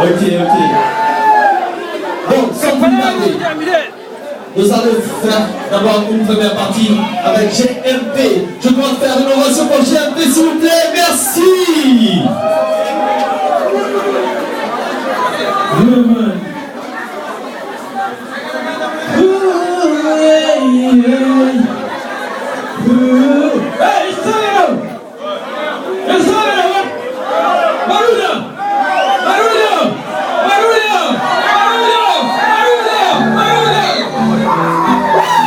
Ok, ok. Bon, sans plus tarder, nous allons faire d'abord une première partie avec GMP. Je demande de faire une ovation pour GMP, s'il vous plaît. Merci. Yeah, man. Ooh, yeah, yeah. Ooh. Hey, Stamina! Hey, Stamina! Barulho! Barulho! Barulho! Barulho! Barulho! Barulho! Woo!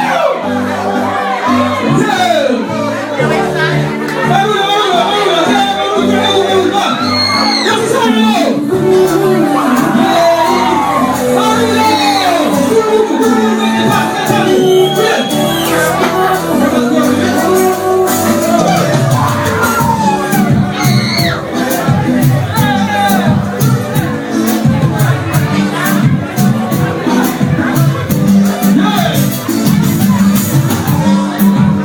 Yeah! Barulho, barulho, barulho! Barulho, barulho, barulho! Yes, Stamina!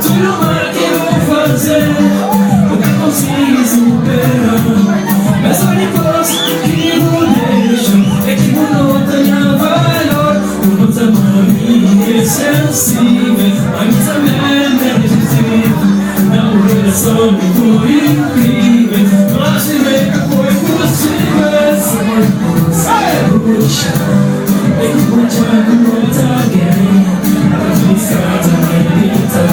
Tudu mal ki bu faze, bu ka konsigi supera. Mas úniku kos ki bu dexa é ki bu nota nha valor. Bu nota ma mi é sensível, ma mi tanbê N é irresistível. Na un relason mutu inkrível, mas simé ka foi pusível. Só dipôs bu dexa é ki bu atxa ku otu algen. Artista ta medita